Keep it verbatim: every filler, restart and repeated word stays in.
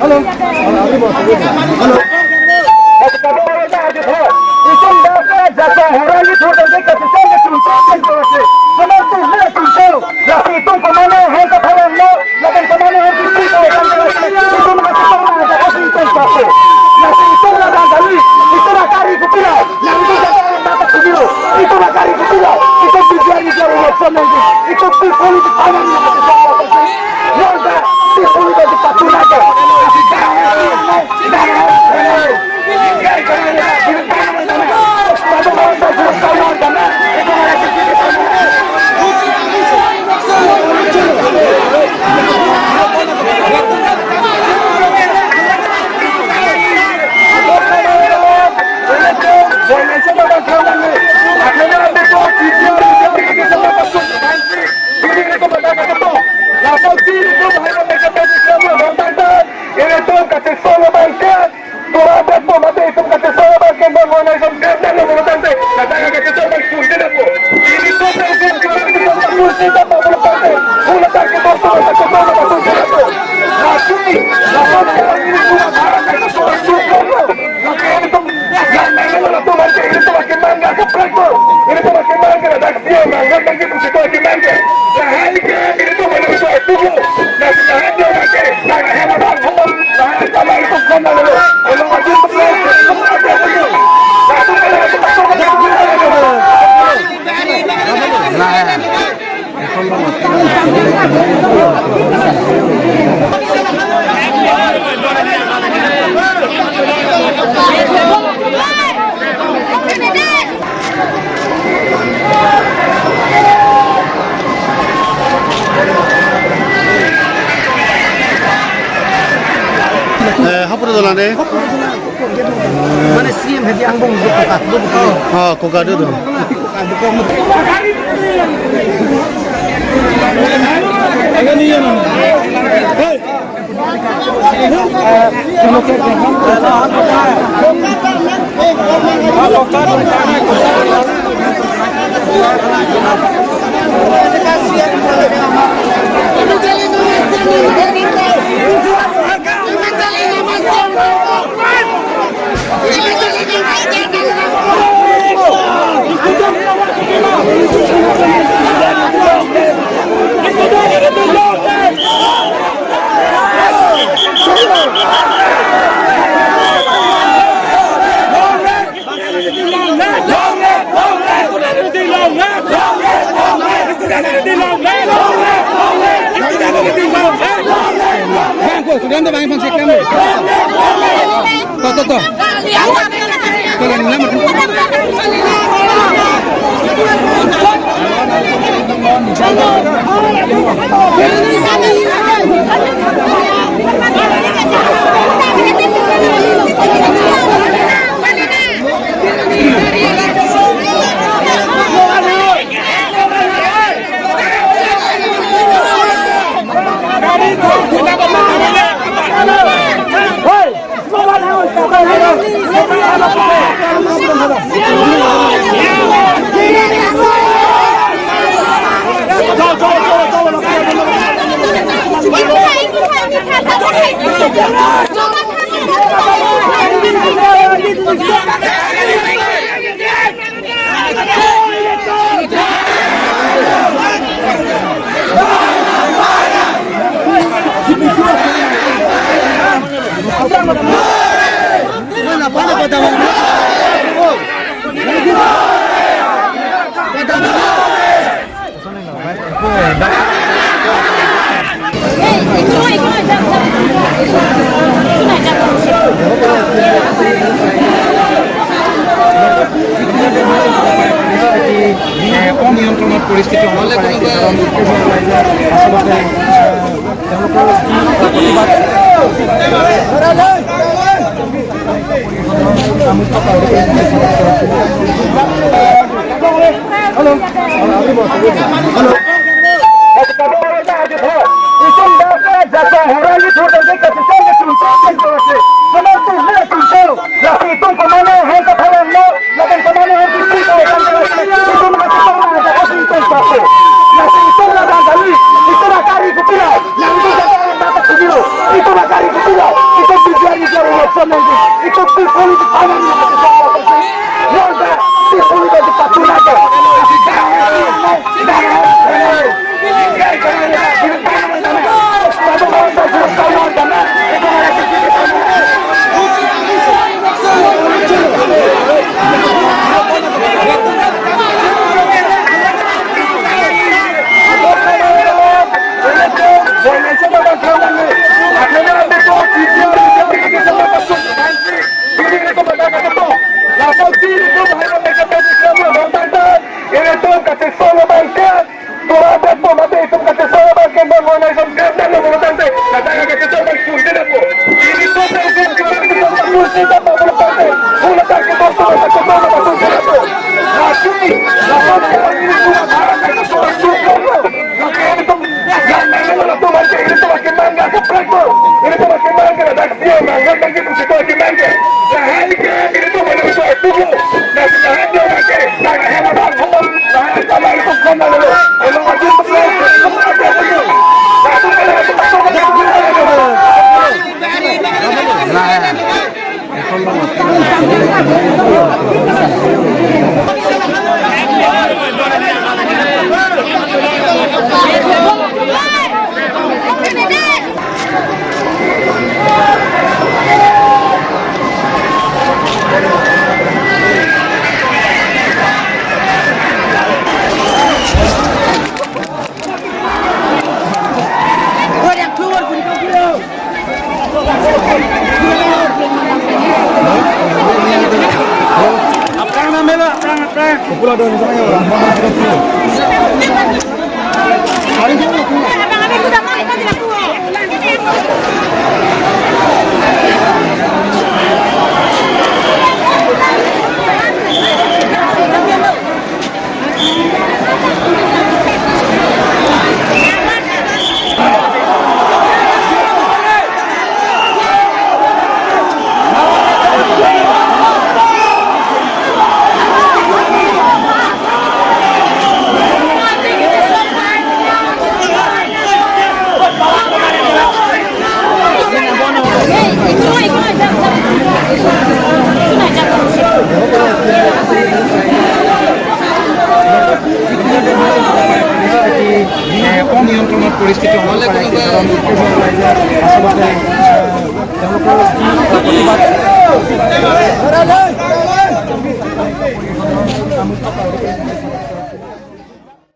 Hello. Hello. Itum dak ke Jakhong Horali thur tangte kachesong ke chunchon pen ko ase. Semar tu le chunchon. Lasi itum pemane hen kaphalang lo, lapen pemane hen kipi ko kan ko ase. Itum masih pemane ko ase itum paso. Lasi itum la dan kali, itum la kari kupila. Yang itu jaga yang dapat video. Itum la kari kupila. Itum biar biar urusan lagi. Itum pi politik palang lo. Eh, hapur dolang deh. Mane C M hedi angbong do koka, do koka. Ah, koka do do. Koka do koka. Hey. Bang, ko, student bang, bang, sekam. To, to, to. Ko lang naman. অনিয়ন্ত্ৰণত পৰিস্থিতি হ'ব পাৰে। আচলতে, আহ, তেওঁলোকৰ প্ৰতিবাদ Hello. Hello. Itum dak ke Jakhong Horali thur tangte kachesong ke chunchon pen ko ase. Semar tu le chunchon. Lasi itum pemane hen kaphalang lo, lapen pemane hen kipi ko kan ko ase. Itum masih pemane ko ase itum paso. Lasi itum la dan kali, itum la kari kupila. Yang itu jaga yang dapat video. Itum la kari kupila. Ito peaceful di panan na, Aphrang na melo, aphrang, aphrang. Pupula don sa yo. এ, অনিয়ন্ত্ৰণত পৰিস্থিতি হ'ব পাৰে, কাৰণ আচলতে, এ, তেওঁলোকৰ যি প্ৰতিবাদ